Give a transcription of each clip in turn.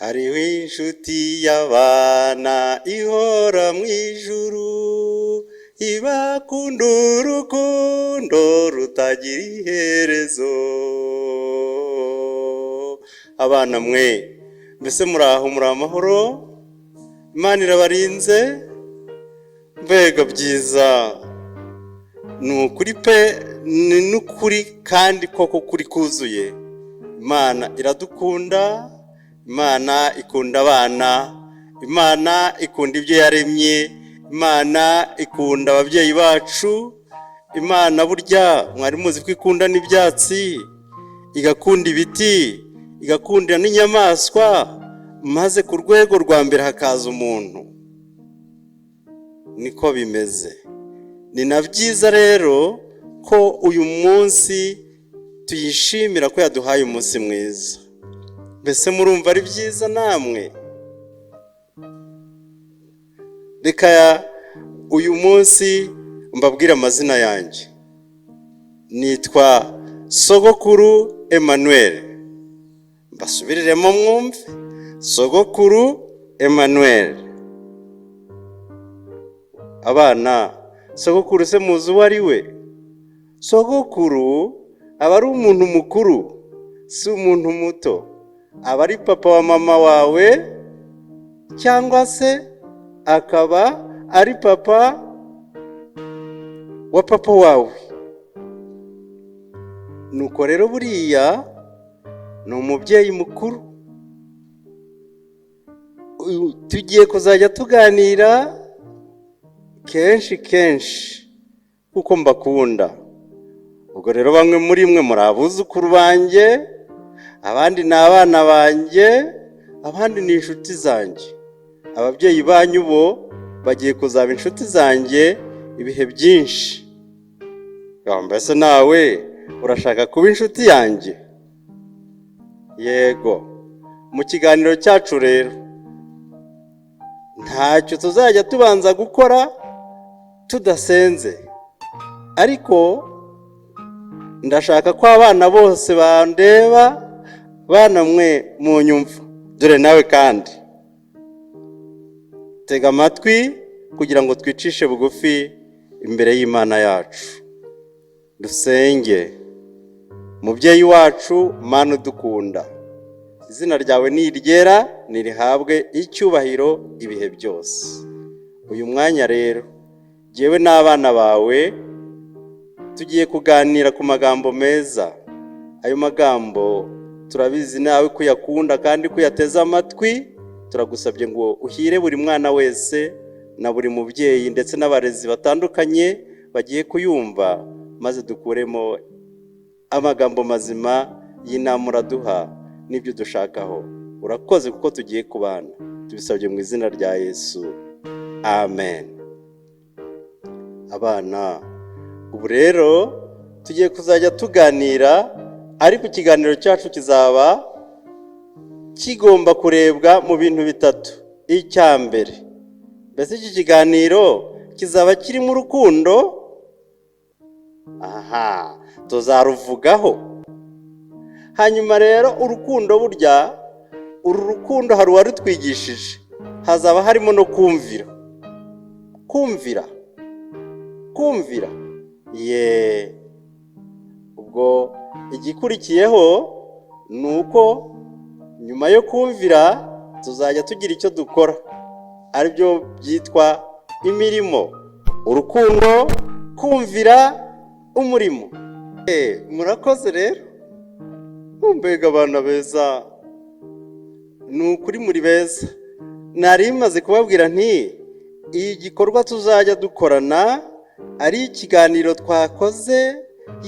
Hariho inshuti y'abana ihora mu ijuru, ibakunda urukundo rutagira iherezo. Abana mwe, mbese muri aho, muri amahoro? Imana irabarinze? Mbega byiza! Ni ukuri pe, ni n'ukuri kandi koko kuri kuzuye. Imana iradukunda, Imana ikunda abana, Imana ikunda ibyo yaremye, Imana ikunda ababyeyi bacu. Imana burya mwari muzi ko ikunda n'ibyatsi, igakunda ibiti, igakunda n'inyamaswa, maze ku rwego rwa mbere hakaza umuntu. Niko bimeze. Ni na byiza rero ko uyu munsi tuyishimira ko yaduhaye umunsi mwiza. Mbese murumva ari byiza namwe? Reka uyu munsi mbabwire amazina yanjye. Nitwa Sogokuru Emmanuel. Mbasubiriremo mwumve: Sogokuru Emmanuel. Abana, sogokuru se muzi uwo ari we? Sogokuru aba ari umuntu mukuru, si umuntu muto. Aba ari papa wa mama wawe cyangwa se akaba ari papa wa papa wawe. Nuko rero buriya ni umubyeyi mukuru. Tugiye kuzajya tuganira kenshi kenshi kuko mbakunda. Ubwo rero bamwe muri mwe muri abuzukuru banjye, abandi ni abana banjye, abandi ni inshuti zanjye. Ababyeyi banyu bo bagiye kuzaba inshuti zanjye ibihe byinshi. Mbese nawe urashaka kuba inshuti yanjye? Yego. Mu kiganiro cyacu rero ntacyo tuzajya tubanza gukora tudasenze, ariko ndashaka ko abana bose bandeba. Bana mwe munyumva, dore nawe kandi tega amatwi kugira ngo twicishe bugufi imbere y'Imana yacu, dusenge. Mubyeyi wacu, Mana udukunda, izina ryawe ni iryera, nirihabwe icyubahiro ibihe byose. Uyu mwanya rero jyewe n'abana bawe tugiye kuganira ku magambo meza. Ayo magambo turabizi nawe ko uyakunda kandi ko uyateze amatwi. Turagusabye ngo uhire buri mwana wese na buri mubyeyi ndetse n'abarezi batandukanye bagiye kuyumva, maze dukuremo amagambo mazima y'inama uraduha n'ibyo dushakaho. Urakoze kuko tugiye kubana. Tubisabye mu izina rya Yesu, amen. Abana, ubu rero tugiye kuzajya tuganira, ariko ikiganiro cyacu kizaba kigomba kurebwa mu bintu bitatu. Icya mbere, mbese iki kiganiro kizaba kirimo urukundo? Aha tuzaruvugaho. Hanyuma rero urukundo, burya uru rukundo hari uwarutwigishije. Hazaba harimo no kumvira, kumvira, kumvira ye. Ubwo igikurikiyeho ni uko nyuma yo kumvira tuzajya tugira icyo dukora, aribyo byitwa imirimo. Urukundo, kumvira, umurimo. Murakoze rero. Mbega abana beza! Ni ukuri muri beza. Nari maze kubabwira nti iyi gikorwa tuzajya dukorana ari ikiganiro twakoze,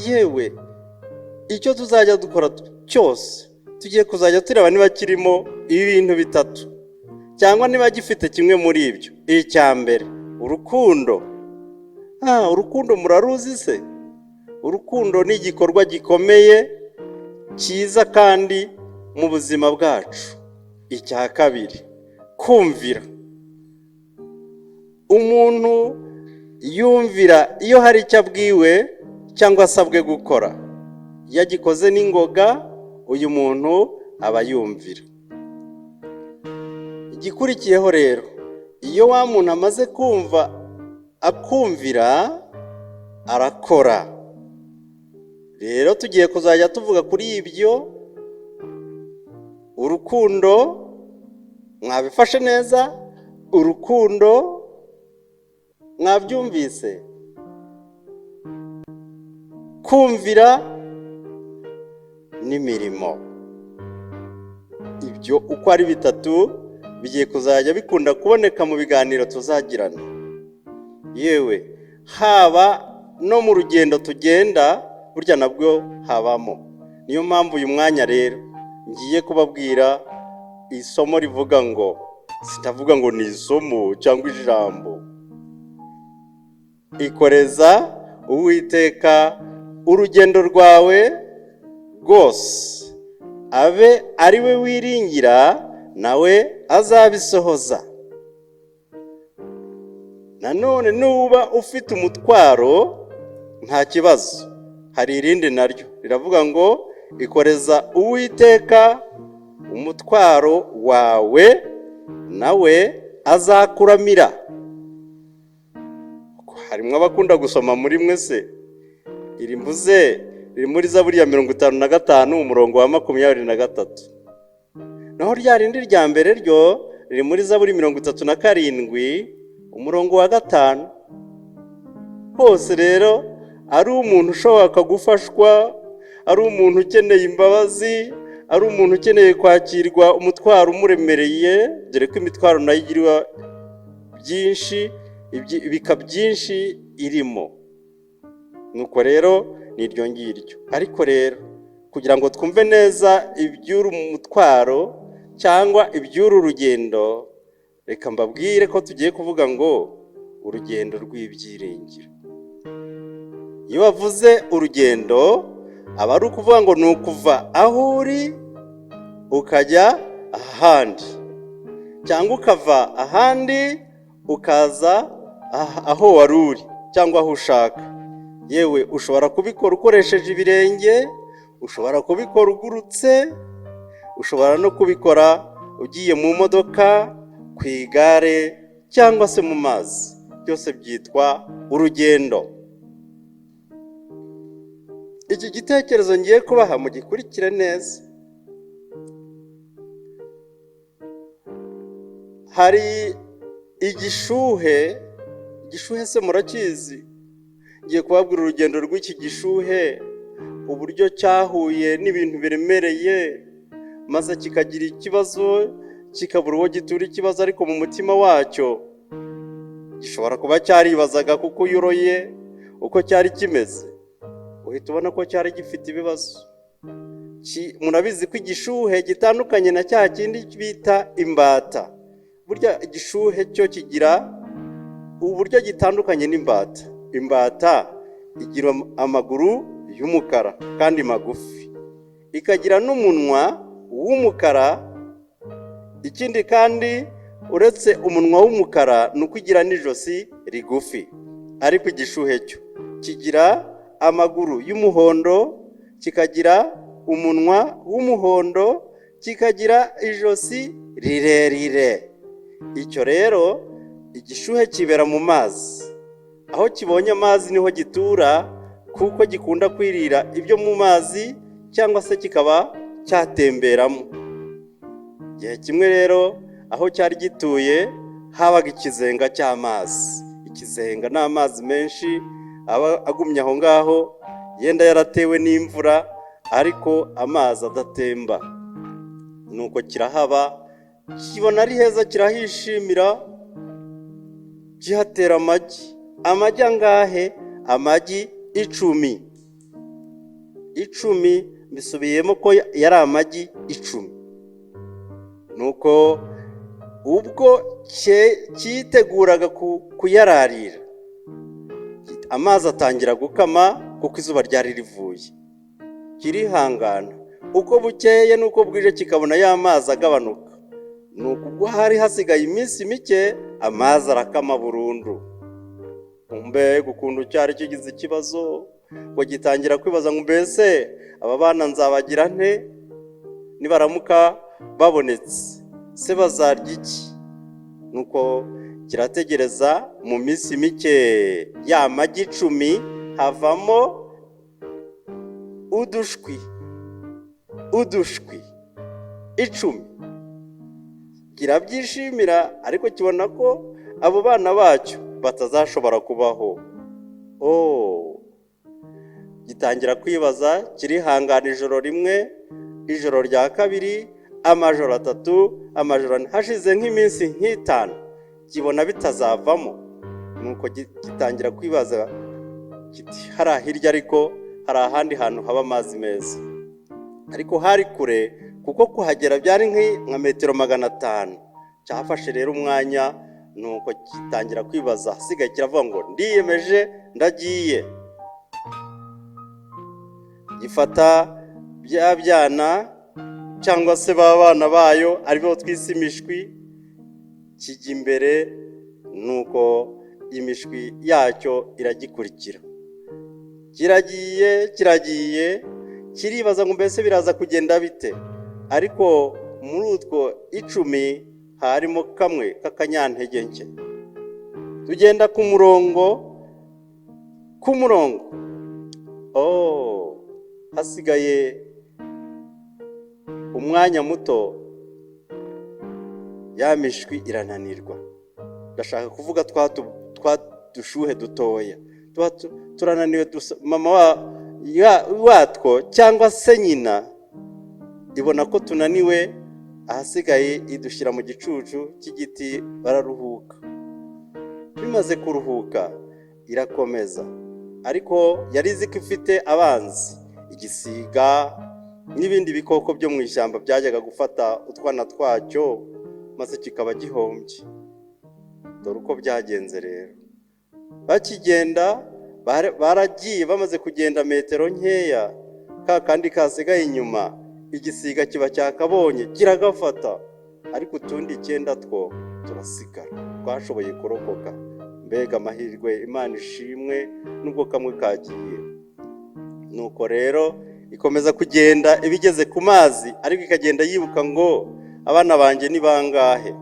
yewe icyo tuzajya dukora cyose tugiye kuzajya tureba niba kirimo ibintu bitatu cyangwa niba gifite kimwe muri ibyo. Icya mbere, urukundo. Urukundo muraruzi se? Urukundo ni igikorwa gikomeye cyiza kandi mu buzima bwacu. Icya kabiri, kumvira. Umuntu yumvira iyo hari icyo abwiwe cyangwa asabwe gukora. Iyo agikoze n'ingoga, uyu muntu aba yumvira. Igikurikiyeho rero, iyo wa muntu amaze kumva akumvira, arakora. Rero tugiye kuzajya tuvuga kuri ibyo. Urukundo, mwabifashe neza? Urukundo mwabyumvise? Kumvira n'imirimo, ibyo uko ari bitatu bigiye kuzajya bikunda kuboneka mu biganiro tuzagirana, yewe haba no mu rugendo tugenda, burya nabwo habamo. Niyo mpamvu uyu mwanya rero ngiye kubabwira isomo rivuga ngo, sitavuga ngo ni isomo cyangwa ijambo: "Ikoreza Uwiteka urugendo rwawe rwose, abe ari we wiringira, nawe azabisohoza." Nanone nuba ufite umutwaro, nta kibazo, hari irindi naryo riravuga ngo: "Ikoreza Uwiteka umutwaro wawe, nawe azakuramira." Harimo abakunda gusoma muri mwe se? Iri mvuze riri muri Zaburi ya 55, umurongo wa 23. Naho rya rindi rya mbere ryo riri muri Zaburi 37, umurongo wa 5. Hose rero, ari umuntu ushobora gufashwa, ari umuntu ukeneye imbabazi, ari umuntu ukeneye kwakirwa umutwaro umuremereye, dore ko imitwaro nayo igira byinshi, ibika byinshi irimo. Nuko rero ni iryo ngiryo. Ariko rero kugira ngo twumve neza iby'uru mutwaro cyangwa iby'uru rugendo, reka mbabwire ko tugiye kuvuga ngo urugendo rw'ibyiringiro. Iyo bavuze urugendo, aba ari ukuvuga ngo ni ukuva aho uri ukajya ahandi, cyangwa ukava ahandi ukaza aho wari uri cyangwa aho ushaka. Yewe, ushobora kubikora ukoresheje ibirenge, ushobora kubikora ugurutse, ushobora no kubikora ugiye mu modoka, ku igare cyangwa se mu mazi. Byose byitwa urugendo. Iki gitekerezo ngiye kubaha mugikurikire neza. Hari igishuhe. Igishuhe se murakizi? Ngiye kubabwira urugendo rw'iki gishuhe, uburyo cyahuye n'ibintu biremereye, maze kikagira ikibazo, kikabura uwo gitura ikibazo. Ariko mu mutima wacyo gishobora kuba cyaribazaga, kuko iyo uroye uko cyari kimeze uhita ubona ko cyari gifite ibibazo. Murabizi ko igishuhe gitandukanye na cya kindi bita imbata. Burya igishuhe cyo kigira uburyo gitandukanye n'imbata. Imbata igira amaguru y'umukara kandi magufi, ikagira n'umunwa w'umukara. Ikindi kandi, uretse umunwa w'umukara, ni uko igira n'ijosi rigufi. Ariko igishuhe cyo kigira amaguru y'umuhondo, kikagira umunwa w'umuhondo, kikagira ijosi rirerire. Icyo rero igishuhe kibera mu mazi. Aho kibonye amazi niho gitura, kuko gikunda kwirira ibyo mu mazi cyangwa se kikaba cyatemberamo. Igihe kimwe rero, aho cyari gituye habaga ikizenga cy'amazi. Ikizenga ni amazi menshi aba agumye aho ngaho, yenda yaratewe n'imvura, ariko amazi adatemba. Nuko kirahaba, kibona ari heza, kirahishimira, kihatera amagi. Amagi angahe? Amagi 10. 10, mbisubiyemo ko yari amagi 10. Nuko ubwo cyiteguraga kuyararira, amazi atangira gukama kuko izuba ryari rivuye. Kirihangana, uko bukeye n'uko bwije kikabona ya mazi agabanuka. Nuko ubwo hari hasigaye iminsi mike, amazi arakama burundu. Mbega ukuntu cyari kigize ikibazo! Ngo gitangira kwibaza ngo: "Mbese aba bana nzabagira nte nibaramuka babonetse?" Se bazarya iki? Nuko kirategereza. Mu minsi mike, ya magi 10 havamo udushwi 10. Kirabyishimira, ariko kibona ko abo bana bacyo batazashobora kubaho. Oh, gitangira kwibaza. Kirihangana ijoro rimwe, ijoro rya kabiri, amajoro 3, amajoro 4. Hashize nk'iminsi nk'itanu, kibona bitazavamo. Nuko gitangira kwibaza kiti: "Hariya hirya ariko hari ahandi hantu haba amazi meza." Ariko hari kure, kuko kuhagera byari nka metero 500. Cyafashe rero umwanya. Nuko gitangira kwibaza. Hasigaye kiravuga ngo: "Ndiyemeje, ndagiye." Gifata bya byana, cyangwa se ba bana bayo, aribo twise imishwi, kijya imbere. Nuko imishwi yacyo iragikurikira. Kiragiye, kiragiye, kiribaza ngo: "Mbese biraza kugenda bite?" Ariko muri utwo 10 harimo kamwe k'akanyantege nke. Tugenda ku murongo, ku murongo. Oh, hasigaye umwanya muto, ya mishwi irananirwa. Ndashaka kuvuga twa dushuhe dutoya tuba turananiwe. Mama watwo cyangwa se nyina ibona ko tunaniwe, ahasigaye idushyira mu gicucu cy'igiti, bararuhuka. Bimaze kuruhuka, irakomeza. Ariko yari izi ko ifite abanzi, igisiga n'ibindi bikoko byo mu ishyamba byajyaga gufata utwana twacyo, maze kikaba gihombye. Dore uko byagenze rero. Bakigenda, baragiye, bamaze kugenda metero nkeya, ka kandi kasigaye inyuma, igisiga kiba cyakabonye, kiragafata. Ariko utundi 9 two turasigara, twashoboye kurokoka. Mbega amahirwe! Imana ishimwe nubwo kamwe kagiye. Nuko rero ikomeza kugenda, ibigeze ku mazi, ariko ikagenda yibuka ngo: "Abana banjye ni bangahe?"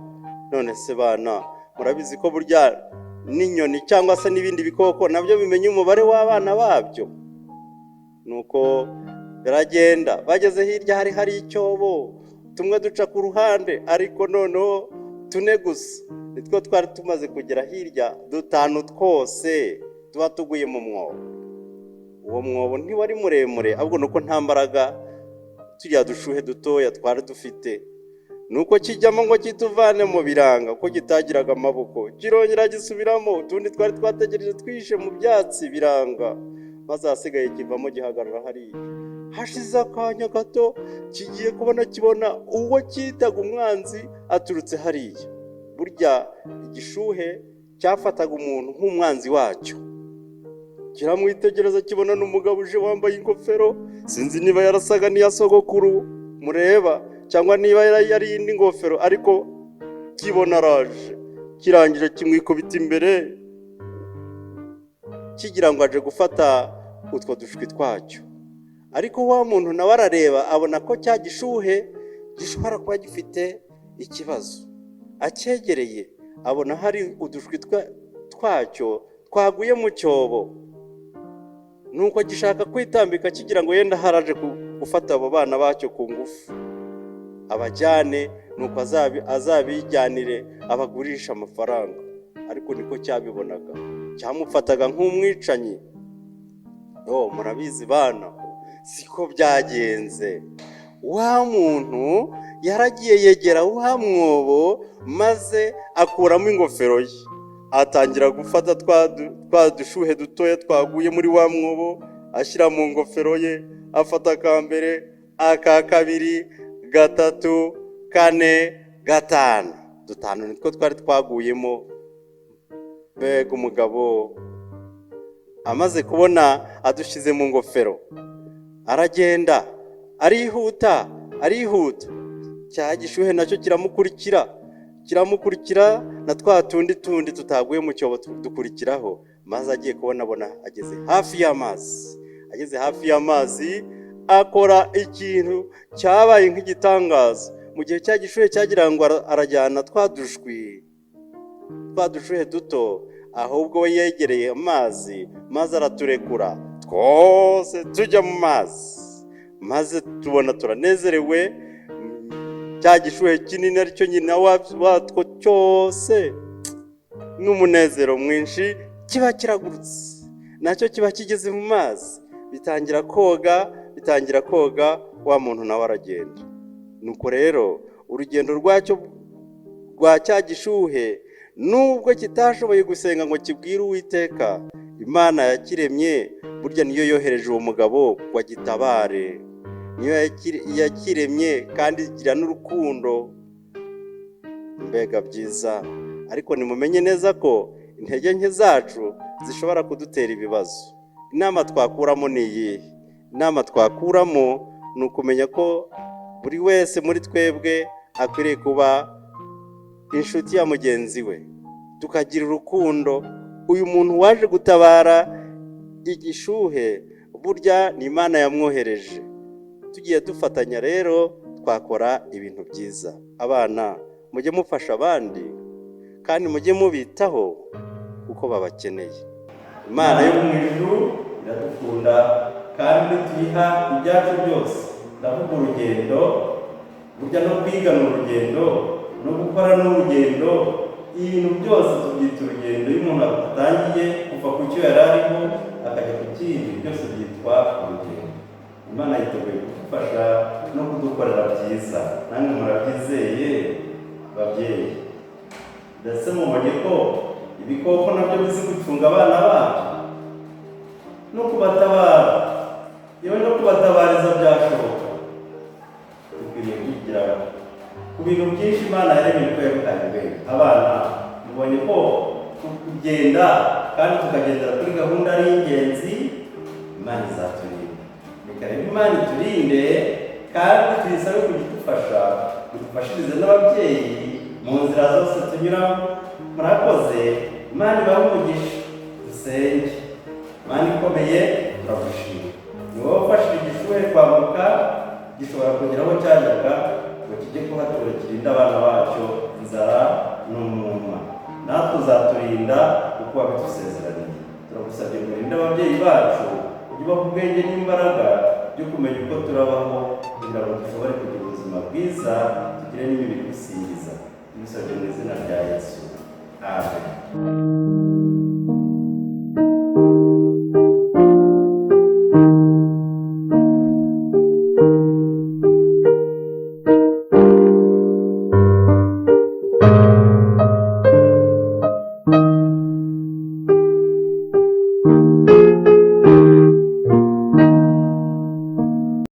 None se bana, murabizi ko burya n'inyoni cyangwa se n'ibindi bikoko nabyo bimenya umubare w'abana babyo. Nuko biragenda. Bageze hirya, hari icyobo. Tumwe duca ku ruhande, ariko noneho tune gusa nitwo twari tumaze kugera hirya. Dutanu twose tuba tuguye mu mwobo. Uwo mwobo ntiwari muremure, ahubwo ni uko nta mbaraga turiya dushuhe dutoya twari dufite. Nuko kijyamo ngo kituvane mu biranga, ko kitagiraga amaboko. Kirongera gisubiramo. Utundi twari twategereje twishe mu byatsi, biranga. Maze ahasigaye kivamo, gihagarara hariya. Hashize akanya gato, kigiye kubona, kibona uwo cyitaga umwanzi aturutse hariya. Burya igishuhe cyafataga umuntu nk'umwanzi wacyo. Kiramwitegereza, kibona n'umugabo uje wambaye ingofero. Sinzi niba yarasaga n'iya sogokuru mureba, cyangwa niba yari indi ngofero, ariko kibona araje. Kirangije kimwikubita imbere, kigira ngo aje gufata utwo dushwi twacyo. Ariko wa muntu nawe arareba, abona ko cya gishuhe gishobora kuba gifite ikibazo. Acyegereye, abona hari udushwi twacyo twaguye mu cyobo. Nuko gishaka kwitambika, kigira ngo yenda haraje gufata abo bana bacyo ku ngufu, abajyane, nuko azabijyanire abagurisha amafaranga. Ariko niko cyabibonaga, cyamufataga nk'umwicanyi. Oh, murabizi bana, siko byagenze. Wa muntu yaragiye, yegera wa mwobo, maze akuramo ingofero ye, atangira gufata twa dushuhe dutoya twaguye muri wa mwobo, ashyira mu ngofero ye. Afata aka mbere, aka kabiri, gatatu, kane, gatanu. Dutanu nitwo twari twaguyemo. Mbega umugabo! Amaze kubona adushyize mu ngofero, aragenda, arihuta, arihuta. Cya gishuhe nacyo kiramukurikira, kiramukurikira, na twa tundi tundi tutaguye mu cyobo dukurikiraho. Maze agiye kubona, abona ageze hafi y'amazi. Ageze hafi y'amazi, akora ikintu cyabaye nk'igitangaza. Mu gihe cya gishuhe cyagira ngo arajyana twa dushwi, twa dushuhe duto, ahubwo we yegereye amazi maze araturekura twose tujya mu mazi, maze tubona turanezerewe. Cya gishuhe kinini aricyo nyina watwo cyose, n'umunezero mwinshi kiba kiragurutse, nacyo kiba kigeze mu mazi, bitangira koga, bitangira koga, wa muntu nawe aragenda. Nuko rero urugendo rwacyo rwa cya gishuhe, nubwo kitashoboye gusenga ngo kibwire Uwiteka Imana yakiremye, burya niyo yohereje uwo mugabo ngo agitabare. Niyo yakiremye kandi igira n'urukundo. Mbega byiza! Ariko nimumenye neza ko intege nke zacu zishobora kudutera ibibazo. Inama twakuramo ni iyihe? Inama twakuramo ni ukumenya ko buri wese muri twebwe akwiriye kuba inshuti ya mugenzi we, tukagira urukundo. Uyu muntu waje gutabara igishuhe, burya ni Imana yamwohereje. Tugiye dufatanya rero twakora ibintu byiza. Abana, mujye mufasha abandi kandi mujye mubitaho kuko babakeneye. Imana yo mu ijuru iradukunda kandi tuyiha ibyacu byose. Ndavuga urugendo, burya no kwiga ni urugendo, no gukora ni urugendo, ibintu byose tubyita urugendo. Iyo umuntu atangiye kuva ku cyo yari ariho akajya ku kindi, byose byitwa urugendo. Imana yiteguye kudufasha no kudukorera byiza. Namwe murabyizeye, babyeyi? Ndetse mubonye ko ibikoko nabyo bizi gucunga abana babyo no kubatabara, yewe no kubatabariza byashoboka. Dukwiriye kwigira ku bintu byinshi Imana yaremye ko yabihaye ubwenge. Abana, mubonye ko kugenda kandi tukagendera kuri gahunda ari ingenzi. Imana izaturinda. Reka rero Imana iturinde kandi tuyisabe kujya idufasha, idufashirize n'ababyeyi mu nzira zose tunyuramo. Murakoze, Imana ibahe umugisha. Dusenge. Imana ikomeye, turagushima. Ni wowe ufashije igishuhe kwambuka, gishobora kugera aho cyajyaga ngo kijye kuhatura, kirinde abana bacyo inzara n'umwuma. Natwe uzaturinda kuko wabidusezeraniye. Turagusabye ngo urinde ababyeyi bacu, ujye ubaha ubwenge n'imbaraga byo kumenya uko turabaho kugira ngo dushobore kugira ubuzima bwiza, tugire n'imibiri igusingiza.